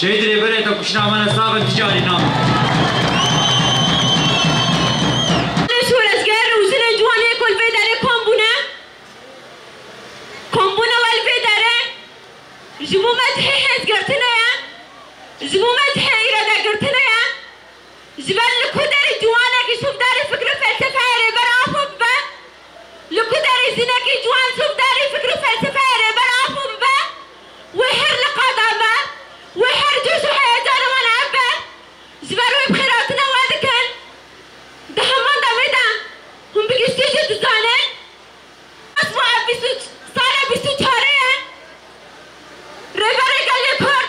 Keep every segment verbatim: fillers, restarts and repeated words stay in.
Şehîd rêberê te kuştina me ne sax in, ti carî nabe. Şoreşger û jinên ciwan yê ku li vê derê kom bûne, kom bûne we li vê derê, ji bo me cihê hêzgirtinê ye, ji bo me cihê îradegirtinê ye. Ji ber li ku derê ciwanekî şûvdarî fikr û felsefeya Rêber Apo bibe, li ku derê jinekî ciwan şûvdarî fikr û felsefeya Rêber Apo bibe, wê her li qada be, wê her coş û heyecana wan ev be, ji ber wê bi xêr hatina we dikin. Di heman demê de hûn bi giştî jî dizanin, ez û ev bîst û, sala bîst û çarê ye. Rêberê gelê Kurd,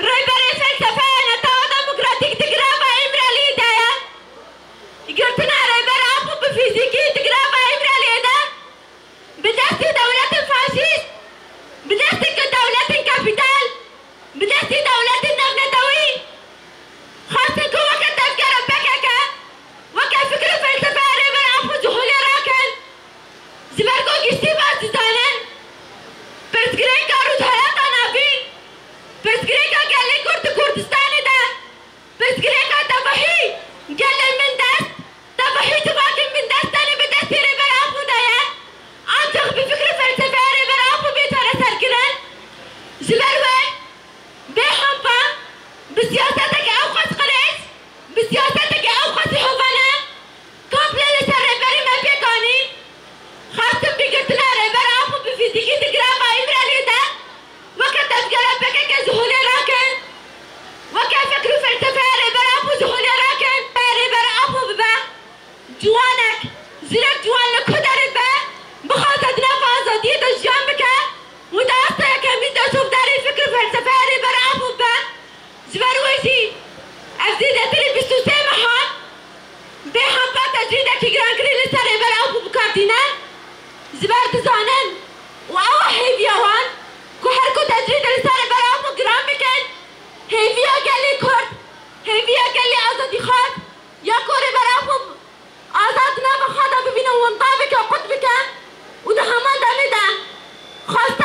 rêberê felsefeya Netewa Demokratîk di greva Îmraliyê de ye. Girtina Rêber Apo bi fîzîkî di greva Îmraliyê de bi destê dewletên faşîst, bi destê dewletên kapîtal, bi destê dewletên navnetewî, xwestin ku weke tevgera P K K, weke fikr û felsefeya Rêber Apo ji holê rakin. Ji ber ku giştî ve dizanin, pirsgirêka Rojhilata Navîn, pirsgirêka gelê Kurd di Kurdistanê de, pirsgirêka tevahî gelên bindest, tevahî civakên bindest tenê bi destê Rêber Apo de ye. Ancax bi fikr û felsefeya Rêber Apo bê çareserkirin. Ji ber wê bê hempa bi siyaseteke ew qas qirêj, bi siyaseteke ew qasî hovane, komple li ser rêberî me pêk anî. Xwestin bi girtina Rêber Apo bi fîzîkî di greva Îmraliyê de weke tevgera P K K ji holê rakin, weke fikr û felsefeya Rêber Apo ji holê rakin. Rêber Apo bibe ciwanek, jinek ciwan li ku derê be, bixwaze di nav azadiyê de jiyan bike û di asta yekemîn de şûvdarî fikr û felsefeya Rêber Apo bibe. Ji ber wê jî ev zêdetirî bîst û sê mehan bê hempa tecrîdekî girankirî li ser Rêber Apo bi kar tîne. Ji ber dizanin û ew e hêviya wan ku her ku tecrîdê li ser Rêber Apo giran bikin, hêviya gelê Kurd, hêviya gelê azadîxwaz ya ku Rêber Apo azad di nava xwe de bibîne, winda bike, qut bike û di heman demê de xwest